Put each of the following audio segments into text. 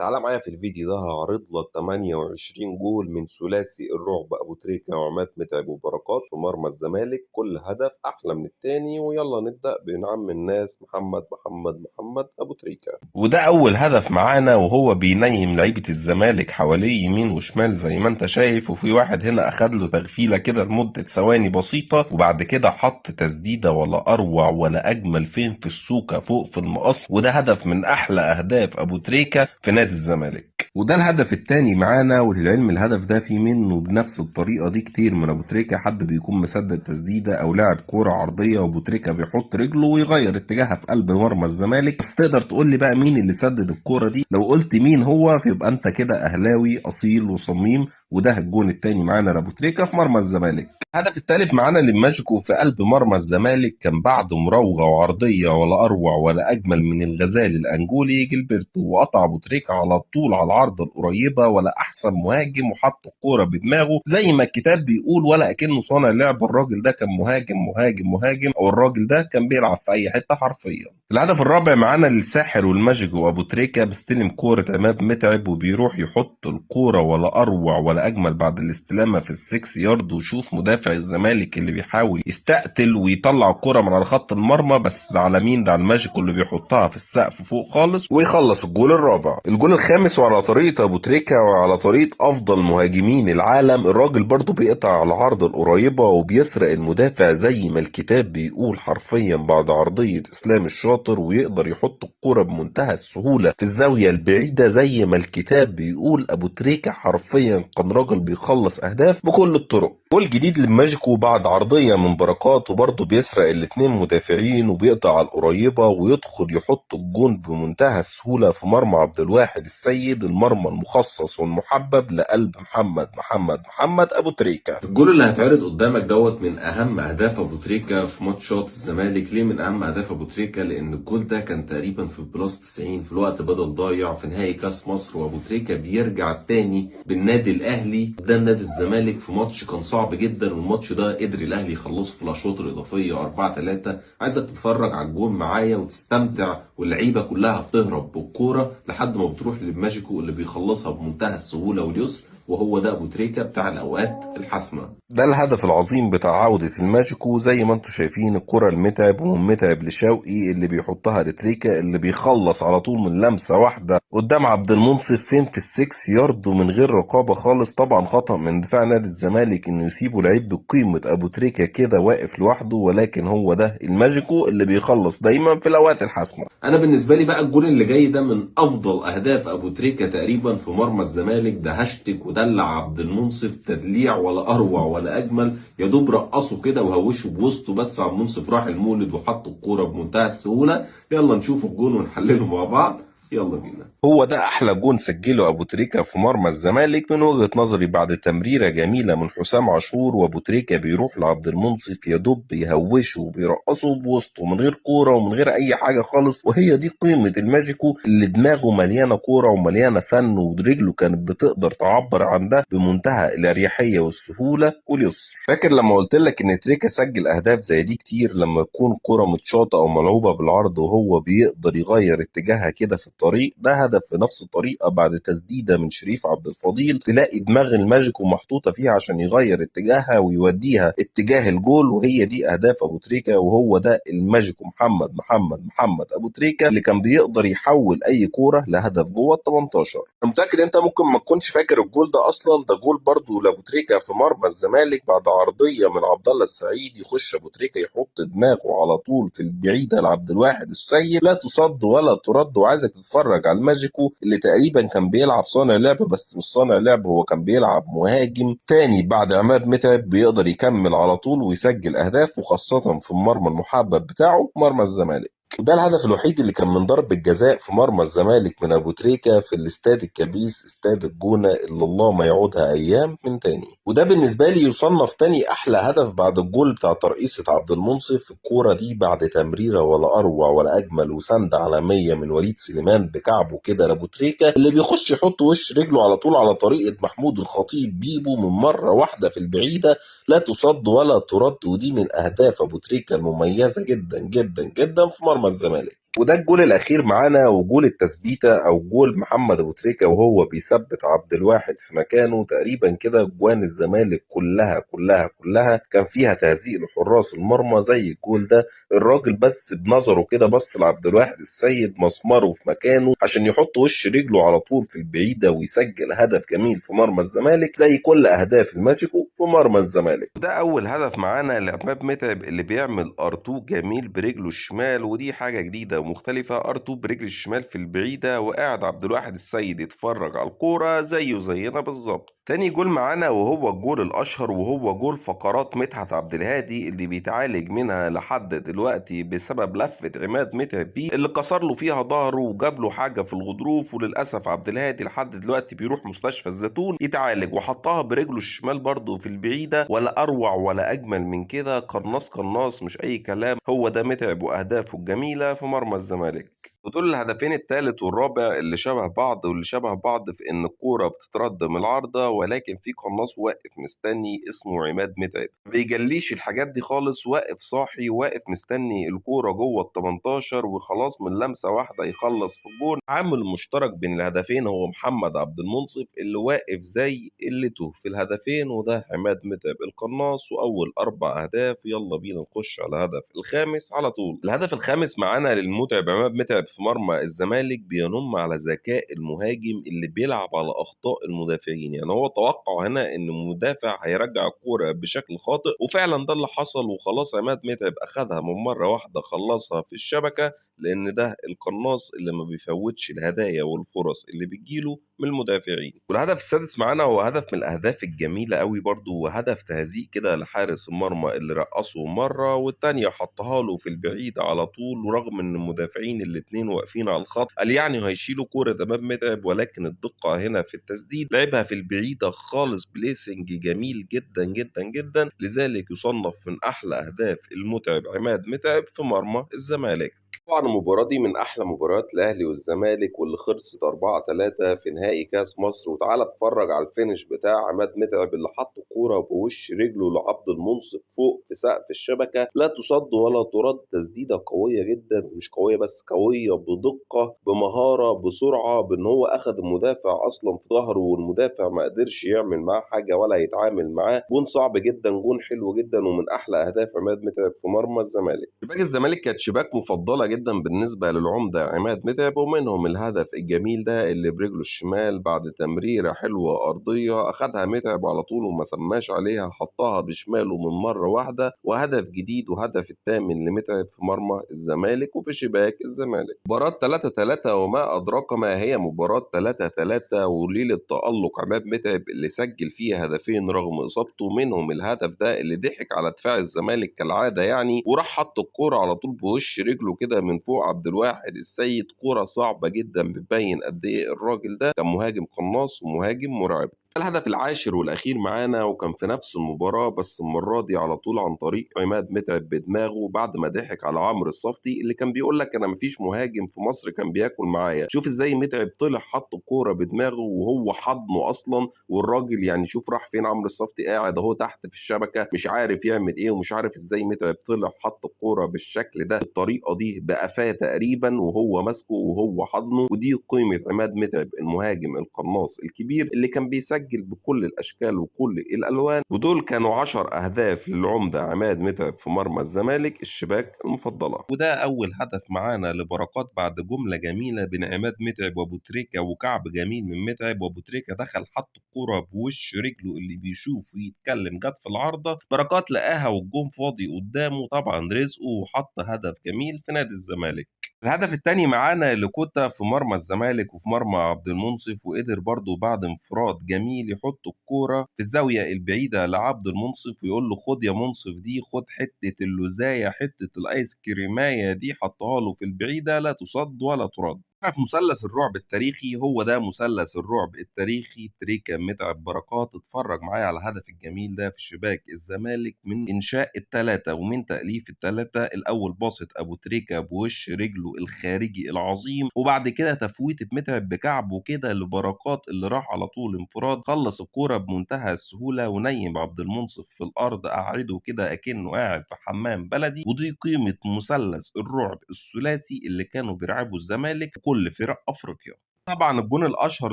تعالى معايا في الفيديو ده هعرض لك 28 جول من ثلاثي الرعب ابو تريكة وعماد متعب وبركات في مرمى الزمالك، كل هدف احلى من التاني. ويلا نبدأ بنعم الناس محمد محمد محمد ابو تريكة. وده اول هدف معانا وهو بينيم لعيبة الزمالك حواليه يمين وشمال زي ما انت شايف، وفي واحد هنا اخد له تغفيلة كده لمدة ثواني بسيطة وبعد كده حط تسديدة ولا اروع ولا اجمل فين في السوكة فوق في المقص، وده هدف من احلى اهداف ابو تريكة في نادي الزمالك. وده الهدف الثاني معانا، وللعلم الهدف ده في منه بنفس الطريقة دي كتير من ابو تريكة، حد بيكون مسدد تسديدة او لاعب كورة عرضية وابو تريكة بيحط رجله ويغير اتجاهها في قلب مرمى الزمالك. بس تقدر تقول لي بقى مين اللي سدد الكورة دي؟ لو قلت مين هو فيبقى انت كده اهلاوي اصيل وصميم. وده الجون الثاني معانا لابو تريكة في مرمى الزمالك. الهدف الثالث معانا للماجيكو في قلب مرمى الزمالك، كان بعد مراوغه وعرضيه ولا اروع ولا اجمل من الغزال الانجولي جilberto، وقطع ابو تريكة على طول على العارضة القريبة ولا احسن مهاجم، وحط الكورة بدماغه زي ما الكتاب بيقول ولا اكنه صانع لعب. الراجل ده كان مهاجم مهاجم مهاجم، او الراجل ده كان بيلعب في اي حتة حرفيا. الهدف الرابع معانا للساحر والماجيكو ابو تريكة، بيستلم كورة عماد متعب وبيروح يحط الكورة ولا اروع ولا اجمل بعد الاستلامه في ال six yard، وشوف مدافع الزمالك اللي بيحاول يستقتل ويطلع الكورة من على خط المرمى، بس ده على مين؟ ده على الماجيكو اللي بيحطها في السقف فوق خالص ويخلص الجول الرابع. الجول الخامس وعلى طريقه ابو تريكة وعلى طريقه افضل مهاجمين العالم، الراجل برضو بيقطع على العارضة القريبة وبيسرق المدافع زي ما الكتاب بيقول حرفيا بعد عرضية اسلام الشاطر، ويقدر يحط الكورة بمنتهى السهولة في الزاوية البعيدة زي ما الكتاب بيقول. ابو تريكة حرفيا كان راجل بيخلص اهداف بكل الطرق. جول جديد للماجيكو بعد عرضية من بركات، وبرضه بيسرق الاثنين مدافعين وبيقطع على القريبة ويدخل يحط الجون بمنتهى السهولة في مرمى عبد الواحد السيد، المرمى المخصص والمحبب لقلب محمد محمد محمد ابو تريكة. الجول اللي هيتعرض قدامك دوت من اهم اهداف ابو تريكة في ماتشات الزمالك. ليه من اهم اهداف ابو تريكة؟ لان الجول ده كان تقريبا في plus 90 في الوقت بدل ضايع في نهائي كاس مصر، وابو تريكة بيرجع تاني بالنادي الاهلي قدام نادي الزمالك في ماتش كان صعب جدا، والماتش ده قدر الاهلي يخلصه في الاشواط الاضافية 4-3. عايزك تتفرج على الجون معايا وتستمتع، واللعيبة كلها بتهرب بالكورة لحد ما بتروح للماجيكو اللي بيخلصها بمنتهى السهولة واليسر، وهو ده ابو تريكة بتاع الاوقات الحاسمة. ده الهدف العظيم بتاع عودة الماجيكو، زي ما انتم شايفين الكرة المتعب ومن متعب لشوقي اللي بيحطها لتريكا اللي بيخلص على طول من لمسة واحدة قدام عبد المنصف فين في ال six yard ومن غير رقابة خالص. طبعا خطأ من دفاع نادي الزمالك انه يسيبوا لعيب بقيمة ابو تريكا كده واقف لوحده، ولكن هو ده الماجيكو اللي بيخلص دايما في الاوقات الحاسمة. انا بالنسبة لي بقى الجول اللي جاي ده من افضل اهداف ابو تريكة تقريبا في مرمى الزمالك. ده هاشتك ودلع عبد المنصف تدليع ولا اروع ولا اجمل، يا دوب رقصه كده وهوشه بوسطه، بس عبد المنصف راح المولد وحط الكورة بمنتهى السهولة. يلا نشوف الجون ونحلله مع بعض، يلا بينا. هو ده احلى جون سجله ابو تريكة في مرمى الزمالك من وجهة نظري، بعد تمريرة جميلة من حسام عاشور وابو تريكة بيروح لعبد المنصف يا دوب بيهوشه وبيرقصه بوسطه من غير كورة ومن غير اي حاجة خالص. وهي دي قيمة الماجيكو اللي دماغه مليانة كورة ومليانة فن، ورجله كانت بتقدر تعبر عن ده بمنتهى الاريحية والسهولة واليسر. فاكر لما قلت لك ان تريكة سجل اهداف زي دي كتير لما يكون كورة متشاطة او ملعوبة بالعرض وهو بيقدر يغير اتجاهها كده في الطريق؟ ده هدف في نفس الطريقة بعد تسديدة من شريف عبد الفضيل، تلاقي دماغ الماجيكو محطوطة فيها عشان يغير اتجاهها ويوديها اتجاه الجول. وهي دي اهداف ابو تريكة، وهو ده الماجيكو محمد محمد محمد ابو تريكة اللي كان بيقدر يحول اي كورة لهدف جوه ال 18. انا متأكد انت ممكن ما تكونش فاكر الجول ده اصلا، ده جول برضه لابو تريكة في مرمى الزمالك بعد عرضية من عبد الله السعيد، يخش ابو تريكة يحط دماغه على طول في البعيدة لعبد الواحد السيد، لا تصد ولا ترد. وعايزك تتفرج على الماجيكو اللي تقريبا كان بيلعب صانع لعب، بس مش صانع لعب، هو كان بيلعب مهاجم تاني بعد عماد متعب، بيقدر يكمل على طول ويسجل اهداف، وخاصة في المرمى المحبب بتاعه مرمى الزمالك. وده الهدف الوحيد اللي كان من ضربة جزاء في مرمى الزمالك من ابو تريكة في الاستاد الكبيس استاد الجونة اللي الله ما يعودها ايام من تاني. وده بالنسبة لي يصنف تاني احلى هدف بعد الجول بتاع ترقيصة عبد المنصف. الكورة دي بعد تمريرة ولا اروع ولا اجمل وسند عالمية من وليد سليمان بكعبه كده لابو تريكة اللي بيخش يحط وش رجله على طول على طريقة محمود الخطيب بيبو من مرة واحدة في البعيدة، لا تصد ولا ترد. ودي من اهداف ابو تريكة المميزة جدا جدا جدا في مرمى الزمالك. وده الجول الاخير معانا، وجول التثبيته او جول محمد ابو تريكه وهو بيثبت عبد الواحد في مكانه. تقريبا كده جوان الزمالك كلها كلها كلها كان فيها تهزيق لحراس المرمى زي الجول ده. الراجل بس بنظره كده بص لعبد الواحد السيد، مسمره في مكانه عشان يحط وش رجله على طول في البعيدة ويسجل هدف جميل في مرمى الزمالك زي كل اهداف الماجيكو في مرمى الزمالك. وده اول هدف معانا لعماد متعب اللي بيعمل R2 جميل برجله الشمال، ودي حاجة جديدة ومختلفة. R2 برجل الشمال في البعيدة، وقاعد عبد الواحد السيد يتفرج على الكورة زيه زينا بالظبط. تاني جول معانا وهو الجول الاشهر، وهو جول فقرات مدحت عبد الهادي اللي بيتعالج منها لحد دلوقتي بسبب لفه عماد متعب بيه اللي كسر له فيها ظهره وجاب له حاجة في الغضروف، وللاسف عبد الهادي لحد دلوقتي بيروح مستشفى الزيتون يتعالج، وحطها برجله الشمال برضه في البعيدة. ولا اروع ولا اجمل من كده، قناص قناص مش اي كلام، هو ده متعب واهدافه الجميلة في مرمى الزمالك. ودول الهدفين الثالث والرابع اللي شبه بعض، واللي شبه بعض في ان الكورة بتترد من العارضة، ولكن في قناص واقف مستني اسمه عماد متعب، ما بيجليش الحاجات دي خالص، واقف صاحي واقف مستني الكورة جوه ال 18 وخلاص من لمسه واحدة يخلص في الجون. عامل مشترك بين الهدفين هو محمد عبد المنصف اللي واقف زي قلته في الهدفين، وده عماد متعب القناص. واول 4 اهداف. يلا بينا نخش على الهدف الخامس على طول. الهدف الخامس معانا للمتعب عماد متعب في مرمى الزمالك بينم على ذكاء المهاجم اللي بيلعب على اخطاء المدافعين. يعني هو توقع هنا ان المدافع هيرجع الكورة بشكل خاطئ، وفعلا ده اللي حصل، وخلاص عماد متعب اخذها من مرة واحدة خلصها في الشبكة، لان ده القناص اللي ما بيفوتش الهدايا والفرص اللي بتجيله من المدافعين. والهدف السادس معانا هو هدف من الاهداف الجميلة قوي برضو، وهدف تهزيق كده لحارس المرمى اللي رقصه مرة والتانية حطها له في البعيد على طول، ورغم ان المدافعين الاتنين واقفين على الخط قال يعني هيشيلوا كورة امام متعب، ولكن الدقة هنا في التسديد لعبها في البعيدة خالص، placing جميل جدا جدا جدا، لذلك يصنف من احلى اهداف المتعب عماد متعب في مرمى الزمالك. طبعا المباراة دي من أحلى مباريات الأهلي والزمالك، واللي خلصت 4-3 في نهائي كأس مصر. وتعالى اتفرج على ال finish بتاع عماد متعب اللي حط كورة بوش رجله لعبد المنصف فوق في سقف الشبكة، لا تصد ولا ترد، تسديدة قوية جدا، مش قوية بس قوية بدقة بمهارة بسرعة، بإن هو أخد المدافع أصلا في ظهره والمدافع ما قدرش يعمل معاه حاجة ولا يتعامل معاه. جون صعب جدا، جون حلو جدا، ومن أحلى أهداف عماد متعب في مرمى الزمالك. شباك الزمالك كانت شباك مفضلة جدا بالنسبة للعمدة عماد متعب، ومنهم الهدف الجميل ده اللي برجله الشمال بعد تمريرة حلوة أرضية أخدها متعب على طول وما سماش عليها، حطها بشماله من مرة واحدة، وهدف جديد وهدف الثامن لمتعب في مرمى الزمالك وفي شباك الزمالك. مباراة 3-3 وما أدراك ما هي مباراة 3-3، وليلة تألق عماد متعب اللي سجل فيها هدفين رغم إصابته، منهم الهدف ده اللي ضحك على دفاع الزمالك كالعادة يعني، وراح حط الكورة على طول بوش رجله كده من فوق عبد الواحد السيد. كورة صعبة جدا بتبين قد ايه الراجل ده كان مهاجم قناص ومهاجم مرعب. الهدف العاشر والاخير معانا وكان في نفس المباراة بس المرة دي على طول عن طريق عماد متعب بدماغه بعد ما ضحك على عمرو الصفتي اللي كان بيقول لك انا مفيش مهاجم في مصر كان بياكل معايا. شوف ازاي متعب طلع حط الكورة بدماغه وهو حضنه اصلا، والراجل يعني شوف راح فين، عمرو الصفتي قاعد اهو تحت في الشبكة مش عارف يعمل ايه ومش عارف ازاي متعب طلع حط الكورة بالشكل ده بالطريقة دي بقفاه تقريبا وهو ماسكه وهو حضنه. ودي قيمة عماد متعب المهاجم القناص الكبير اللي كان بيسجل بكل الاشكال وكل الالوان. ودول كانوا 10 اهداف للعمده عماد متعب في مرمى الزمالك الشباك المفضلة. وده اول هدف معانا لبركات بعد جملة جميلة بين عماد متعب وابو تريكه وكعب جميل من متعب، وابو تريكه دخل حط الكورة بوش رجله اللي بيشوف ويتكلم، جت في العارضة، بركات لقاها والجون فاضي قدامه، طبعا رزقه وحط هدف جميل في نادي الزمالك. الهدف الثاني معانا لكوتا في مرمى الزمالك وفي مرمى عبد المنصف، وقدر برضه بعد انفراد جميل يحط الكورة في الزاوية البعيدة لعبد المنصف ويقول له خد يا منصف دي، خد حتة اللوزايه حتة الايس كريمايه دي، حطها له في البعيدة لا تصد ولا ترد. في مثلث الرعب التاريخي، هو ده مثلث الرعب التاريخي، تريكا متعب بركات. اتفرج معايا على الهدف الجميل ده في شباك الزمالك من انشاء الثلاثة ومن تاليف الثلاثة. الاول باصت ابو تريكا بوش رجله الخارجي العظيم، وبعد كده تفويته متعب بكعبه كده لبركات اللي راح على طول انفراد، خلص الكورة بمنتهى السهولة ونيم عبد المنصف في الارض، قعدة كده اكنه قاعد في حمام بلدي. ودي قيمة مثلث الرعب الثلاثي اللي كانوا بيرعبوا الزمالك كل فرق افريقيا. طبعا الجون الاشهر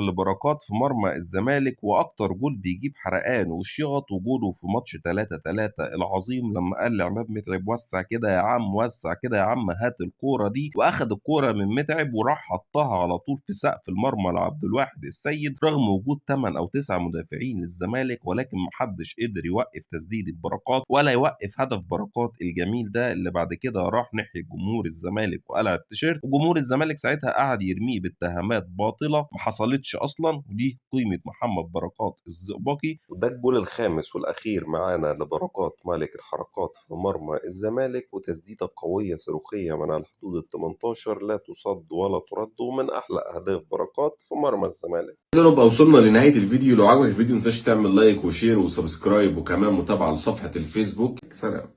لبركات في مرمى الزمالك واكتر جول بيجيب حرقان وشياط، وجوله في ماتش 3-3 العظيم لما قال لعماد متعب وسع كده يا عم، وسع كده يا عم، هات الكورة دي، واخد الكورة من متعب وراح حطها على طول في سقف المرمى لعبد الواحد السيد، رغم وجود 8 او 9 مدافعين للزمالك، ولكن محدش قدر يوقف تسديده بركات ولا يوقف هدف بركات الجميل ده اللي بعد كده راح ناحية جمهور الزمالك وقلع التيشيرت، وجمهور الزمالك ساعتها قعد يرميه باتهامات باطلة ما حصلتش أصلا. ودي قيمة محمد بركات الزئبقي. وده الجول الخامس والأخير معانا لبركات ملك الحركات في مرمى الزمالك، وتسديدة قوية صاروخية من على حدود ال 18 لا تصد ولا ترد، ومن أحلى أهداف بركات في مرمى الزمالك. كده نبقى وصلنا لنهاية الفيديو. لو عجبك الفيديو متنساش تعمل like و share و subscribe، وكمان متابعة لصفحة الفيسبوك. سلام.